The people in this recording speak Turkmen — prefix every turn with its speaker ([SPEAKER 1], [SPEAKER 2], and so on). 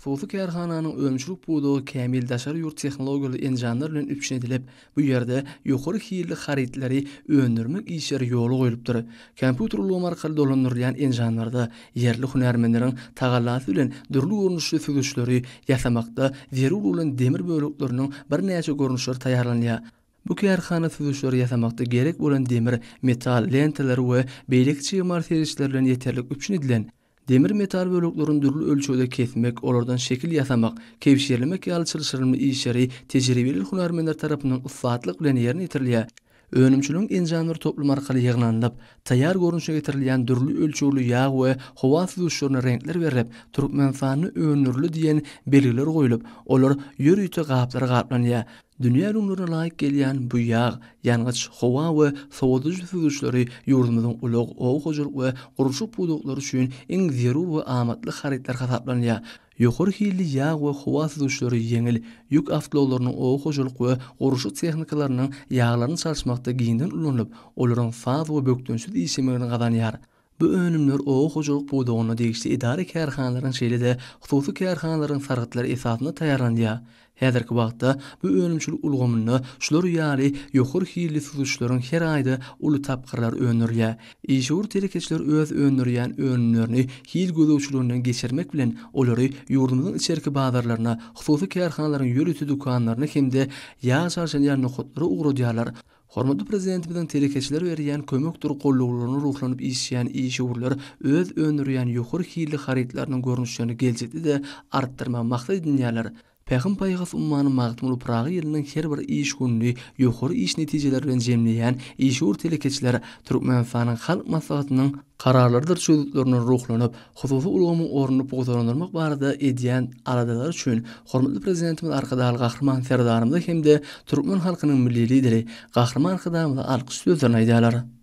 [SPEAKER 1] Hususy kärhananyň önümçilik pudagy kämil daşary ýurt tehnologiýaly enjamlar bilen üpjün edilip, bu ýerde ýokary hilli harytlary öndürmek işleri ýola goýlupdyr. Kompýuter ulgamy arkaly dolandyrylýan enjamlarda ýerli hünärmenleriň tagallasy bilen dürli görnüşli süzgüçleri ýasamakda zerur bolan demir bölekleriniň birnäçe görnüşleri taýýarlanýar. Bu kärhana süzgüçleri ýasamakda gerek bolan demir, metal, lentalar we beýleki çig mal serişdeleri bilen ýeterlik üpjün edilen. Demir metal böleklerini dürli ölçegde kesmek, olardan şekil ýasamak, kebşirlemek ýaly çylşyrymly işleri tejribeli hünärmenler tarapyndan ussatlyk bilen ýerine ýetirilýär. Önümçiligiň enjamlar toplumy arkaly ýygnanylyp, taýýar görnüşine getirilýän dürli ölçegli ýag we howa süzgüçlerine reňkler berlip, Türkmenistanda öndürildi diýen belgiler goýlup, olar ýörite gaplara gaplanýar. Dünýä ülňülerine laýyk gelýän bu ýag, ýangyç, howa we sowadyjy süzgüçleri ýurdumyzyň ulag, oba hojalyk we gurluşyk pudaklary üçin iň zerur we amatly harytlar hasaplanýar. Ýokary hilli ýag we howa süzgüçleri ýeňil ýük awtoulaglarynyň, oba hojalyk we gurluşyk tehnikalarynyň ýaglaryny çalyşmakda giňden ulanylyp, olaryň saz we bökdençsiz işlemegini gazanýar. Bu önümler oba hojalyk pudagyna degişli edara-kärhanalaryň şeýle-de hususy kärhanalaryň sargytlary esasynda taýýarlanylýar. Häzirki wagtda bu önümçilik ulgamynda şular ýaly ýokary hilli süzgüçleriň her aýda uly tapgyrlary öndürilýär. Işewür telekeçiler öz öndürýän önümlerini hil gözegçiliginden geçirmek bilen, olary ýurdumyzyň içerki bazarlaryna, hususy kärhanalaryň ýörite dükanlaryna hem-de ýag çalşylýan nokatlara ugradýarlar. Hormatly Prezidentimiziň telekeçilere berýän kömekdir gollawlaryna ruhlanyp işleýän işewürler öz öndürýän ýokary hilli harytlarynyň görnüşlerini geljekde-de artdyrmagy maksat edinýärler. Pähim-paýhas ummany Magtymguly Pyragy ýylynyň her bir iş gününi ýokary iş netijeleri bilen jemleýän işewür telekeçiler Türkmenistanyň Halk Maslahatynyň Kararlarydyr çözgütlerinden ruhlanyp, hususy ulgamyň ornuny pugtalandyrmak barada edýän aladalary üçin hormatly Prezidentimiz Arkadagly Gahryman Serdarymyza hem-de türkmen halkynyň Milli Lideri Gahryman Arkadagymyza alkyş sözlerini aýdýarlar.